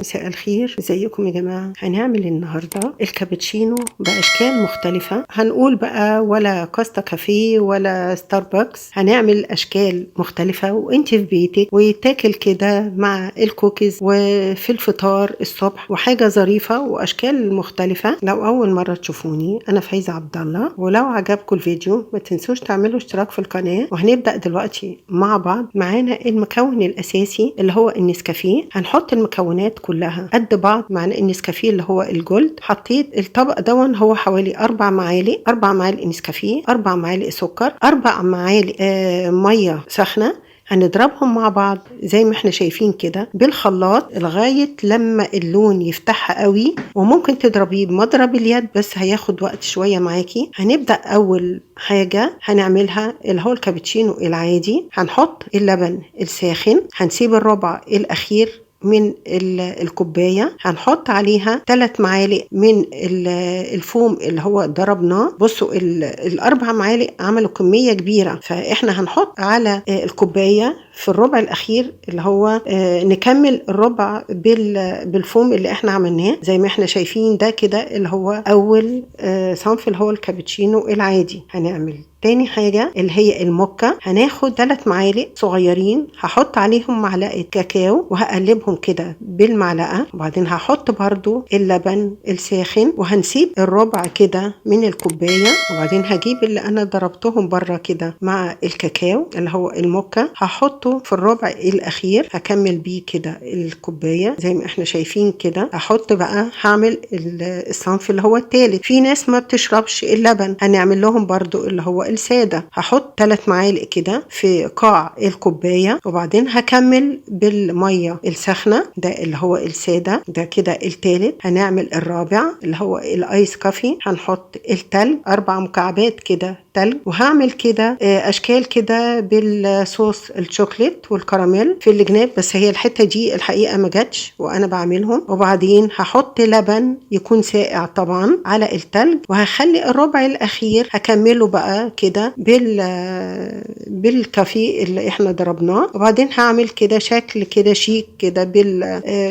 مساء الخير، ازيكم يا جماعة؟ هنعمل النهاردة الكابتشينو بأشكال مختلفة. هنقول بقى ولا كوستا كافيه ولا ستاربكس، هنعمل أشكال مختلفة وانت في بيتك، ويتاكل كده مع الكوكيز وفي الفطار الصبح، وحاجة ظريفة وأشكال مختلفة. لو أول مرة تشوفوني، أنا فايزة عبد الله، ولو عجبكم الفيديو ما تنسوش تعملوا اشتراك في القناة. وهنبدأ دلوقتي مع بعض. معانا المكون الأساسي اللي هو النسكافيه. هنحط المكونات كلها قد بعض. معانا النسكافيه اللي هو ال Gold. حطيت الطبق دون هو حوالي 4 معالق، 4 معالق نسكافيه، 4 معالق سكر، 4 معالق مية سخنة. هنضربهم مع بعض زي ما احنا شايفين كده بالخلاط لغاية لما اللون يفتحها قوي، وممكن تضربيه بمضرب اليد بس هياخد وقت شوية معاكي. هنبدأ أول حاجة هنعملها اللي هو الكابتشينو العادي. هنحط اللبن الساخن، هنسيب الربع الأخير من الكوباية، هنحط عليها 3 معالق من الفوم اللي هو ضربناه. بصوا ال4 معالق عملوا كمية كبيرة، فإحنا هنحط على الكوباية في الربع الأخير اللي هو نكمل الربع بالفوم اللي إحنا عملناه زي ما إحنا شايفين ده كده، اللي هو أول صنف اللي هو الكابتشينو العادي. هنعمل تاني حاجة اللي هي الموكا. هناخد 3 معالق صغيرين، هحط عليهم معلقة كاكاو وهقلبهم كده بالمعلقة، وبعدين هحط برضو اللبن الساخن وهنسيب الربع كده من الكوباية، وبعدين هجيب اللي أنا ضربتهم بره كده مع الكاكاو اللي هو الموكا، هحطه في الربع الأخير، هكمل بيه كده الكوباية زي ما احنا شايفين كده. هحط بقى، هعمل الصنف اللي هو التالت. في ناس ما بتشربش اللبن، هنعمل لهم برضو اللي هو السادة. هحط 3 معالق كده في قاع الكوباية، وبعدين هكمل بالمية السخنة، ده اللي هو السادة، ده كده التالت. هنعمل الرابع اللي هو ال ice coffee. هنحط التلج 4 مكعبات كده تلج، وهعمل كده اشكال كده بالصوص الشوكليت والكراميل في الجناب، بس هي الحتة دي الحقيقة ما جاتش وانا بعملهم. وبعدين هحط لبن يكون ساقع طبعا على التلج، وهخلي الربع الاخير هكمله بقى كده بالكافيه اللي احنا ضربناه، وبعدين هعمل كده شكل كده شيك كده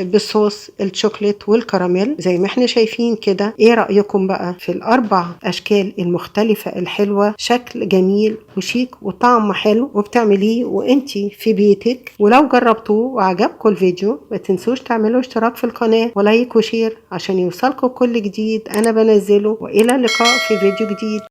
بالصوص الشوكليت والكراميل زي ما احنا شايفين كده. ايه رأيكم بقى في ال4 اشكال المختلفة الحلوة؟ شكل جميل وشيك وطعم حلو، وبتعمليه وانتي في بيتك. ولو جربتوه وعجبكم الفيديو ما تنسوش تعملوا اشتراك في القناة و like و share عشان يوصلكم كل جديد انا بنزله. والى اللقاء في فيديو جديد.